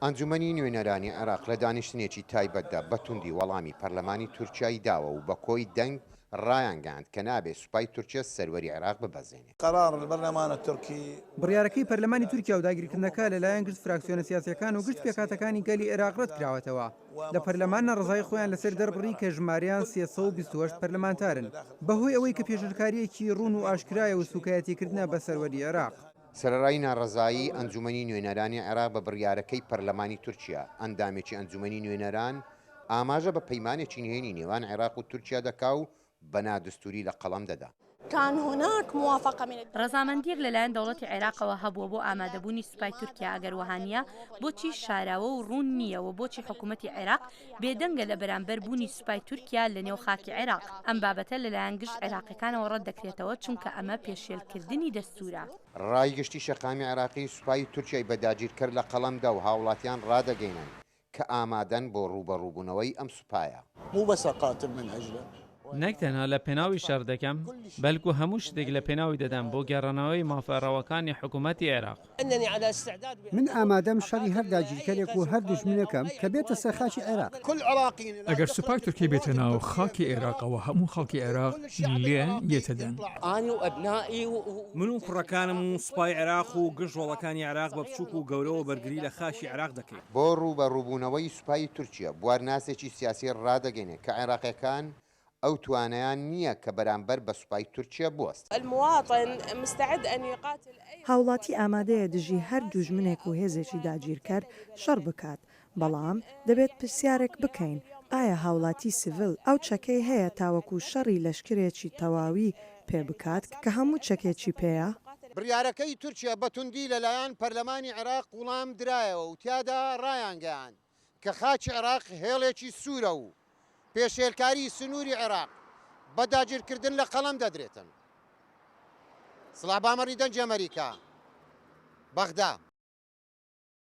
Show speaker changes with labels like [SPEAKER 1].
[SPEAKER 1] ئەنجومەنی نوێنەرانی عێراق لە دانیشتنێکی تایبەتدا بە توندی وەڵامی پەرلەمانی تورکیای داوە و بە کۆی دەنگ ڕایانگەیاند کە نابێ سوپای تورکیە سەروەری عێراق ببەزێنێ.
[SPEAKER 2] قرار البرلمان الترکی.
[SPEAKER 3] بڕیارەکەی پەرلەمانی تورکیا و داگیرکردنەکە لەلایەن گشت فراکسیۆنە سیاسییەکان و گشت پێکهاتەکانی گەلی عێراق ڕەتکراوەتەوە. لە پەرلەمان ناڕەزایی خۆیان لەسەر دەربڕی کە ژمارەیان 328 پەرلەمانتارن، بەهۆی ئەوەی کە پێشێلکارییەکی ڕوون و ئاشکرایە و سووکایەتیکردنە بە سەروەری عێراق.
[SPEAKER 1] سەرەڕای ناڕەزایی ئەنجومەنی نوێنەرانی عێراق بە بڕیارەکەی پەرلەمانی تورکیا، ئەندامێکی ئەنجومەنی نوێنەران ئاماژە بە پەیمانێکی نهێنی نێوان عێراق و تورکیا دەکا و بە نادستوری لە قەڵەم دەدا.
[SPEAKER 4] كان هناك موافقە من.
[SPEAKER 5] ڕەزامەندییەک لەلایەن دەوڵەتی عێراقەوە هەبووە بۆ ئامادەبوونی سوپای تورکیا، ئەگەر وەها نییە بۆچی شاراوە و ڕوون نییە و بۆچی حکوومەتی عێراق بێدەنگە لە بەرامبەر بوونی سوپای تورکیا لە نێو خاکی عێراق؟ ئەم بابەتە لەلایەن گشت عێراقیەکانەوە ڕەت دەکرێتەوە چونکە ئەمە پێشێلکردنی دەستوورە.
[SPEAKER 1] ڕای گشتی شەقامی عێراقی سوپای تورکیای بە داگیرکەر لە قەڵەم دا و هاوڵاتیان ڕادەگەینن کە ئامادەن بۆ ڕووبەڕووبوونەوەی ئەم سوپایە.
[SPEAKER 2] مو بس اقاتل من اجله.
[SPEAKER 6] نەک تەنها لە پێناوی شەڕ دەکەم، بەلکو هەموو شتێک لە پێناوی دەدەم بۆ گێڕانەوەی مافە ڕەواکانی حکوومەتی عێراق.
[SPEAKER 7] من ئامادەم شەڕی هەر داگیرکەرێک و هەر دوژمنێکم کە بێتە سەر خاکی عێراق.
[SPEAKER 8] ئەگەر سوپای تورکی بێتە ناو خاکی عێراقەوە هەموو خەڵکی عێراق لێ یەتە دەن.
[SPEAKER 9] من و کوڕەکانم و سوپای عێراق و گشت ڕۆڵەکانی عێراق بە بچووک و گەورەوە بەرگری لە خاکی عێراق دەکەین.
[SPEAKER 1] بۆ ڕووبەڕووبوونەوەی سوپای تورکیە، بوارناسێکی سیاسی ڕادەگەینێ کە عێراقیەکان ئەو توانایان نییە کە بەرامبەر بە سوپای تورکیە بوەستن.
[SPEAKER 10] هاوڵاتی ئامادەیە دژی هەر دوژمنێک و هێزێکی داگیرکەر شەڕ بکات، بەڵام دەبێت پرسیارێک بکەین، ئایا هاوڵاتی سیڤیل ئەو چەکەی هەیە تاوەکو شەڕی لەشکرێکی تەواوی پێ بکات کە هەموو چەکێکی پێیە؟
[SPEAKER 1] بڕیارەکەی تورکیا بە توندی لەلایەن پەرلەمانی عێراق وڵام درایەوە و تیادا ڕایانگەیاند کە خاکی عێراق هێڵێکی سوورە و پێشێلکاری سنووری عێراق بە داگیرکردن لە قەڵەم دەدرێتن. سڵاح بامەڕی دەنگی ئەمەریکا، بەغدا.